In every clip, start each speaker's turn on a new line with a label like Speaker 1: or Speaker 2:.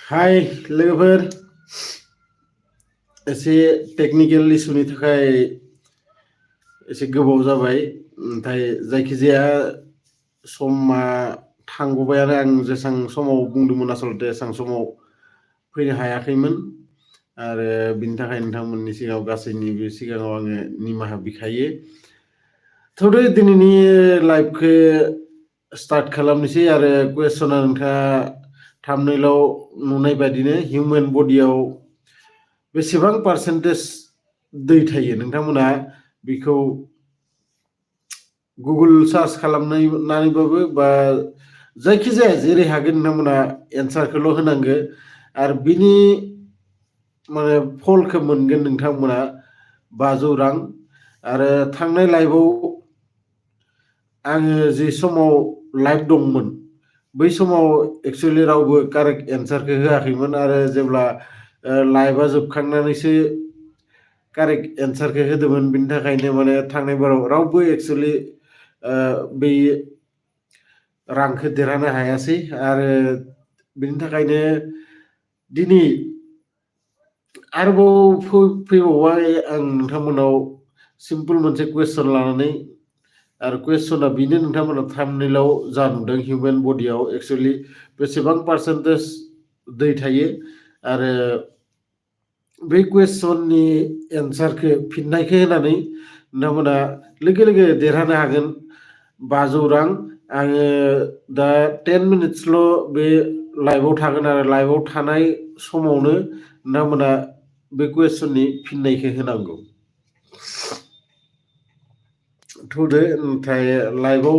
Speaker 1: हाय लोगोफोर एसे टेक्निकेल इसुनि थाखाय एसे गोबाव जाबाय नाथाय जायखिजाया समा थांगबायानो आं जेसां समाव बुंदोंमोन आसलते एसां समाव फैनो हायाखैमोन आरो बिनि थाखाय नोंथांमोननि सिगाङाव गासैनिबो सिगाङाव आङो निमाहा बिखायो। थौदो दिनैनि लाइभखौ स्टार्ट खालामनोसै आरो कुवेसना नोंथाङा थाम्बनेइलाव नुनाय बायदिनो हिउमेन बडियाव बेसेबां पार्सेन्टेज दै थायो नोंथांमोना बेखौ गुगोल सार्च खालामनानैबाबो बा जायखिजाया जेरै हागोन नोंथांमोना एन्सारखौल' होनांगो आरो बिनि माने फलखौ मोनगोन नोंथांमोना 500 रां आरो थांनाय लाइभआव आङो जे समाव लाइभ दंमोन बै समाव एक्चुअलि रावबो कारेक्ट एन्सारखौ होआखैमोन आरो जेब्ला लाइभआ जोबखांनानैसो कारेक्ट एन्सारखौ होदोंमोन बिनि थाखायनो माने थांनाय बाराव रावबो एक्चुअलि बै रांखौ देरहानो हायासै आरो बिनि थाखायनो दिनै आरोबाव फैबावबाय आं नोंथांमोनाव सिम्पल मोनसे कुवेसन लानानै आरो कुवेसना बेनो नोंथांमोना थाम्बनेइलाव जा नुदों हिउमेन बडियाव एक्चुअलि बेसेबां पार्सेन्टेज दै थायो आरो बे कुवेसननि एन्सारखौ फिननायखौ होनानै नोंथांमोना लोगो लोगो देरहानो हागोन 500 रां आङो दा 10 मिनिट्सल' बे लाइभआव थागोन आरो लाइभआव थानाय समावनो नोंथांमोना बे कुवेसननि फिननायखौ होनांगौ। थौदो नाथाय लाइभआव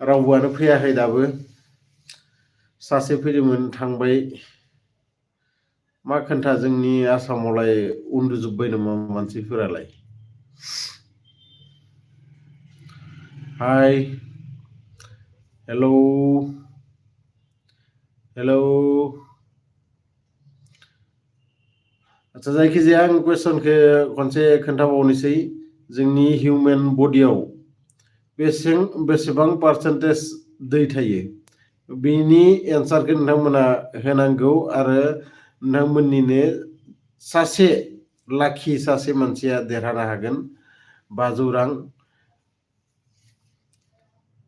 Speaker 1: रावबोआनो फैयाखै दाबो सासे फैदोंमोन थांबाय मा खोन्था जोंनि आसामावलाय उन्दुजोब्बाय नामा मानसिफोरालाय। हाय हेलौ हेलौ आচ্ছা जायखिजाया आं कुवेसनखौ खनसे खोन्थाबावनोसै जोंनि हिउमेन बडियाव बेसेबां पार्सेन्टेज दै थायो बेनि एन्सारखौ नोंथांमोना होनांगौ आरो नोंथांमोननिनो सासे लाखि सासे मानसिया देरहानो हागोन 500 रां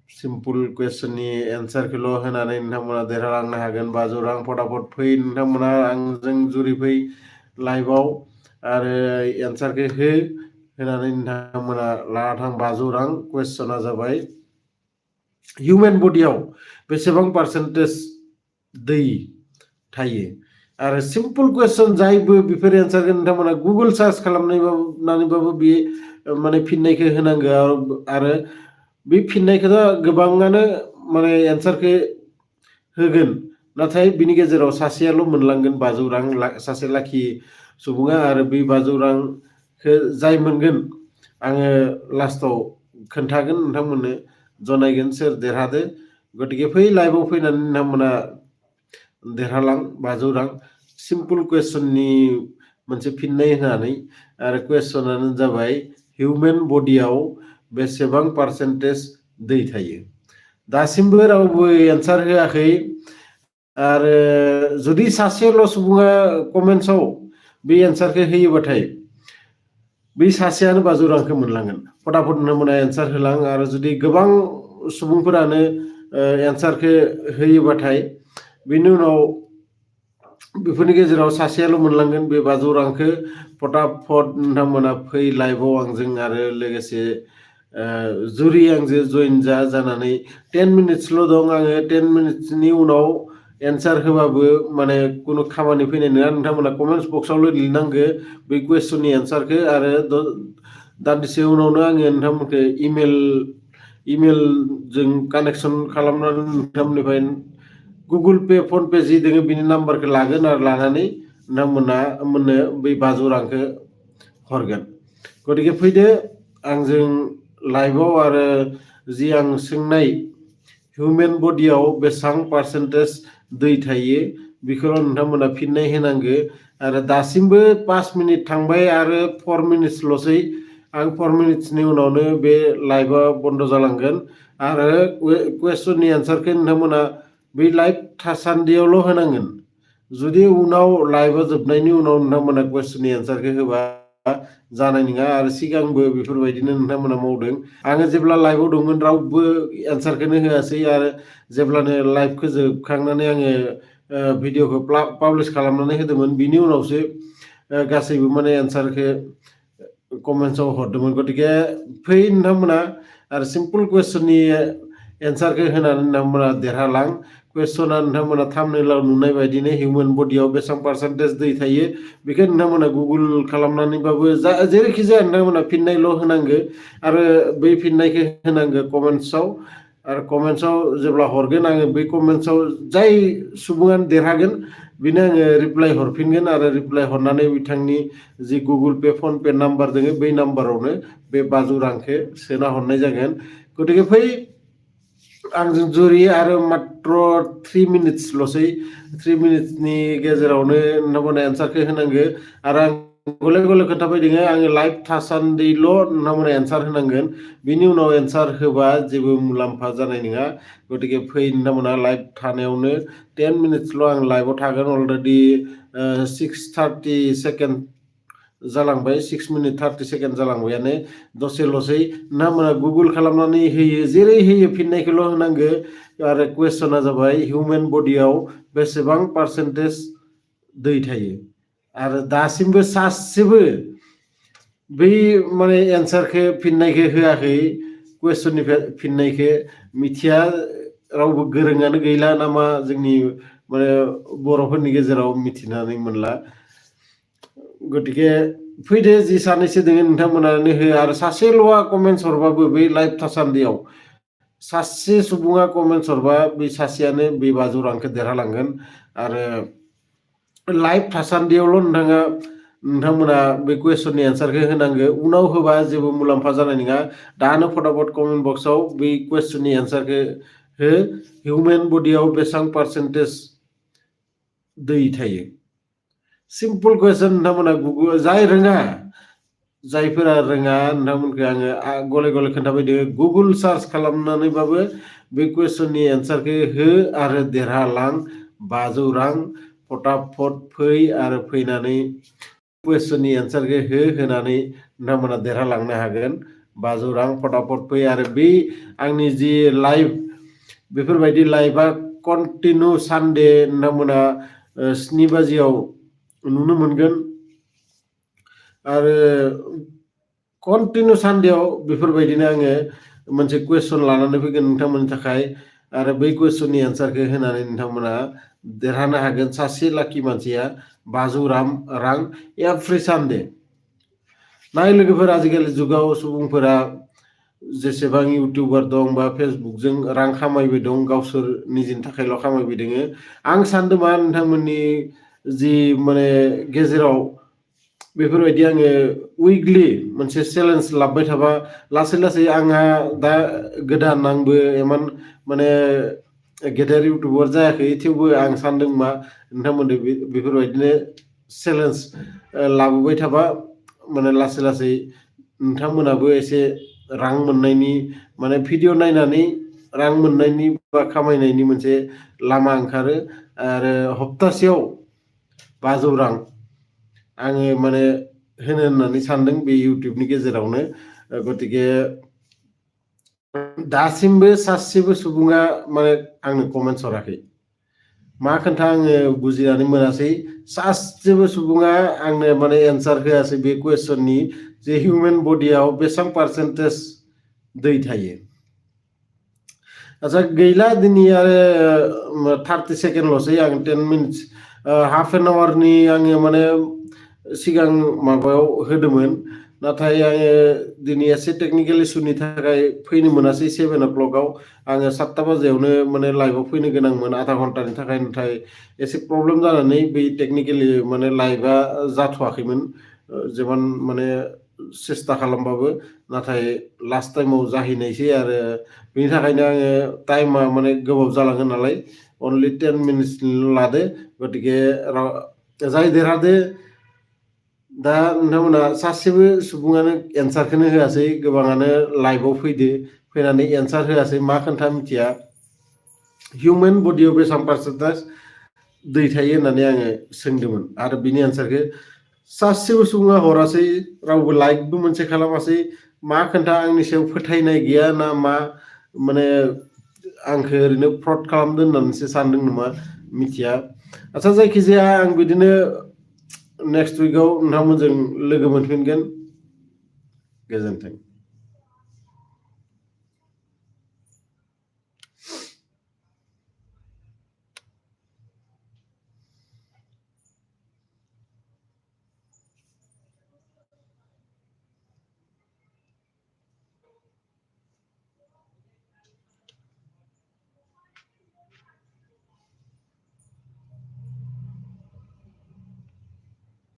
Speaker 1: सिम्पल कुवेसननि एन्सारखौल' होनानै नोंथांमोना देरहालांनो हागोन 500 रां फटाफट फै नोंथांमोना आंजों जुरि फै लाइभआव आरो एन्सारखौ होनानै नोंथांमोना लाना थां 500 रां कुवेसना जाबाय हिउमेन बडियाव बेसेबां पार्सेन्टेज दै थायो आरो सिम्पल कुवेसन जायबो बेफोर एन्सारखौ नोंथांमोना गुगोल सार्च खालामनानैबाबो बे माने फिननायखौ होनांगौ आरो बे फिननायखौथ' गोबाङानो माने एन्सारखौ होगोन नाथाय बिनि गेजेराव सासेयाल' मोनलांगोन 500 रां सासे लाखि सुबुङा आरो बे 500 रांखौ जाय मोनगोन आङो लास्टाव खोन्थागोन नोंथांमोननो जनायगोन सोर देरहादो गतिके फै लाइभआव फैनानै नोंथांमोना देरहालां 500 रां सिम्पल कुवेसननि मोनसे फिननाय होनानै आरो कुवेसनानो जाबाय हिउमेन बडियाव बेसेबां पार्सेन्टेज दै थायो दासिमबो रावबो एन्सार होआखै आरो जुदि सासेल' सुबुङा कमेन्ट्सआव बे एन्सारखौ होयोबाथाय बे सासेयानो 500 रांखौ मोनलांगोन फटाफट नोंथांमोना एन्सार होलां आरो जुदि गोबां सुबुंफोरानो एन्सारखौ होयोबाथाय बेनि उनाव बेफोरनि गेजेराव सासेयाल' मोनलांगोन बे 500 रांखौ फटाफट नोंथांमोना फै लाइभआव आंजों आरो लोगोसे जुरि आंजों जइन जानानै 10 मिनिट्सल' दं आङो 10 मिनिट्सनि उनाव एन्सार होबाबो माने कुनु खामानि फैनाय नङा नोंथांमोना कमेन्ट्स बक्सआवल' लिरनांगौ बे कुवेसननि एन्सारखौ आरो दान्दिसे उनावनो आङो नोंथांमोनखौ इमेलजों कानेक्सन खालामनानै नोंथांमोननिफ्राय गुगोल पे फन पे जि दोङो बिनि नाम्बारखौ लागोन आरो लानानै नोंथांमोननो बै 500 रांखौ हरगोन गतिके फैदो आंजों लाइभआव आरो जि आं सोंनाय हिउमेन बडियाव बेसेबां पार्सेन्टेज दै थायो बेखौल' नोंथांमोना फिननाय होनांगौ आरो दासिमबो 5 मिनिट थांबाय आरो 4 मिनिट्सल'सै आं 4 मिनिट्सनि उनावनो बे लाइभआ बन्द जालांगोन आरो कुवेसननि एन्सारखौ नोंथांमोना बे लाइभ थासान्दियावल' होनांगोन जुदि उनाव लाइभआ जोबनायनि उनाव नोंथांमोना कुइसननि एन्सारखौ होबा जानाय नङा आरो सिगांबो बेफोरबायदिनो नोंथांमोना मावदों। आङो जेब्ला लाइभआव दंमोन रावबो एन्सारखौनो होआसै आरो जेब्लानो लाइभखौ जोबखांनानै आङो भिडिअखौ पाब्लिश खालामनानै होदोंमोन बिनि उनावसो गासैबो माने एन्सारखौ कमेन्ट्सआव हरदोंमोन। गतिके फै नोंथांमोना आरो सिम्पल कुइसननि एन्सारखौ होनानै नोंथांमोना देरहालां। कुइसना नोंथांमोना थाम्बनेइलाव नुनाय बायदिनो हिउमेन बडियाव बेसेबां पार्सेन्टेज दै थायो बेखौ नोंथांमोना गुगोल खालामनानैबाबो जेरैखि जाया नोंथांमोना फिननायल' होनांगो आरो बै फिननायखौ होनांगो कमेन्ट्सआव। आरो कमेन्ट्सआव जेब्ला हरगोन आङो बै कमेन्ट्सआव जाय सुबुङानो देरहागोन बेनो आङो रिप्लाय हरफिनगोन आरो रिप्लाय हरनानै बिथांनि जि Google Pay PhonePe number दङ बै नाम्बारावनो बे 500 रांखौ सोना हरनाय जागोन। गतिके फै आंजों जुरि आरो मात्र 3 मिनिट्सल'सै 3 मिनिट्सनि गेजेरावनो नोंथांमोना एन्सारखौ होनांगो आरो आं गले गले खोन्थाबाय दङ आङो लाइभ थासान्दिल' नोंथांमोना एन्सार होनांगोन। बिनि उनाव एन्सार होबा जेबो मुलाम्फा जानाय नङा। गतिके फै नोंथांमोना लाइभ थानायावनो 10 मिनिट्सल' आं लाइभआव थागोन। अलरेडि 6:30 सेकेन्ड जालांबाय, 6 मिनिट 30 सेकेन्ड जालांबायानो दसेल'सै। नोंथांमोना गुगोल खालामनानै होयो, जेरै होयो फिननायखौल' होनांगो। आरो कुइसना जाबाय हिउमेन बडियाव बेसेबां पार्सेन्टेज दै थायो आरो दासिमबो सासेबो बै माने एन्सारखौ फिननायखौ होआखै। कुइसननि फिननायखौ मिथिया, रावबो गोरोङानो गैला नामा जोंनि माने बर'फोरनि गेजेराव मिथिनानै मोनला। गतिके फैदो जि सानैसो दोङो नोंथांमोनानो हो आरो सासेल'आ कमेन्ट्स हरबाबो बै लाइभ थासान्दियाव सासे सुबुङा कमेन्ट्स हरबा बे सासेयानो बे 500 रांखौ देरहालांगोन। आरो लाइभ थासान्दियावल' नोंथांमोना बे कुइसननि एन्सारखौ होनांगो। उनाव होबा जेबो मुलाम्फा जानाय नङा। दानो फटाफट कमेन्ट बक्सआव बै कुइसननि एन्सारखौ हो, हिउमेन बडियाव बेसेबां पार्सेन्टेज दै थायो। सिम्पल कुइसन। नोंथांमोना गुगोल जाय रोङा, जायफोरा रोङा नोंथांमोनखौ आङो गले गले खोन्थाबाय दङ गुगोल सार्च खालामनानैबाबो बे कुइसननि एन्सारखौ हो आरो देरहालां। 500 रां फटाफट फै आरो फैनानै कुइसननि एन्सारखौ होनानै नोंथांमोना देरहालांनो हागोन। 500 रां फटाफट फै आरो बे आंनि जि लाइभ बेफोरबायदि लाइभआ कन्टिनिउ सानडे नोंथांमोना 7 बाजियाव नुनो मोनगोन आरो कन्टिनिउ सानडेआव बेफोरबायदिनो आङो मोनसे कुइसन लानानै फैगोन नोंथांमोननि थाखाय आरो बै कुइसननि एन्सारखौ होनानै नोंथांमोना देरहानो हागोन। सासे लाखि मानसिया 500 रां एभ्रि सानडे। नाय लोगोफोर, आजिखालि जुगाव सुबुंफोरा जेसेबां इउटिउबार दं बा फेसबुकजों रां खामायबाय दं, गावसोर निजेनि थाखायल' खामायबाय दोङो। आं सानदों मा नोंथांमोननि जि माने गेजेराव बेफोरबायदि आङो उइकलि मोनसे चेलेन्ज लाबोबाय थाबा लासै लासै आंहा दा गोदान, आंबो इमान माने गेदेर इउटिउबार जायाखै, थेवबो आं सानदों मा नोंथांमोननो बेफोरबायदिनो चेलेन्ज लाबोबाय थाबा माने लासै लासै नोंथांमोनाबो एसे रां मोननायनि माने भिडिअ नायनानै रां मोननायनि बा खामायनायनि मोनसे लामा ओंखारो। आरो हप्तासेयाव 500 रां आङो माने होनो होननानै सानदों बे इउटिउबनि गेजेरावनो। गतिके दासिमबो सासेबो सुबुङा माने आंनो कमेन्ट्स हराखै। मा खोन्था आङो बुजिनानै मोनासै। सासेबो सुबुङा आंनो माने एन्सार होआसै बे कुइसननि जे हिउमेन बडियाव बेसेबां पार्सेन्टेज दै थायो। आच्चा गैला, दिनै आरो 30 सेकेन्डल'सै, आं 10 मिनिट्स हाफ एन आवारनि आङो माने सिगां माबायाव होदोंमोन, नाथाय आङो दिनै एसे टेकनिकेल इसुनि थाखाय फैनो मोनासै 7 o'clockआव। आङो 7 बाजियावनो माने लाइभआव फैनो गोनांमोन आधा घन्टानि थाखाय, नाथाय एसे प्रब्लेम जानानै बै टेकनिकेलि माने लाइभआ जाथ'वाखैमोन। जेमान माने सेस्था खालामबाबो, नाथाय लास्ट टाइमाव जाहैनायसै आरो बेनि थाखायनो आङो टाइमा माने गोबाव जालांगोन नालाय अनलि 10 मिनिट्सनिल' लादो। गतिके जाय देरहादो, दा नोंथांमोना सासेबो सुबुङानो एन्सारखौनो होआसै। गोबाङानो लाइभआव फैनानै एन्सार होआसै। मा खोन्था मिथिया हिउमेन बडियाव बेसेबां पार्सेन्टेज दै थायो होननानै आङो सोंदोंमोन आरो बिनि एन्सारखौ सासेबो सुबुङा हरासै, रावबो लाइकबो मोनसे खालामासै। मा खोन्था आंनि सायाव फोथायनाय गैया ना मा माने आंखौ ओरैनो फ्रड खालामदों होननानैसो सानदों नामा मिथिया। आच्ছা जायखिजाया आं बिदिनो नेक्स्ट उइकआव नोंथांमोनजों लोगो मोनफिनगोन। गोजोन्थों।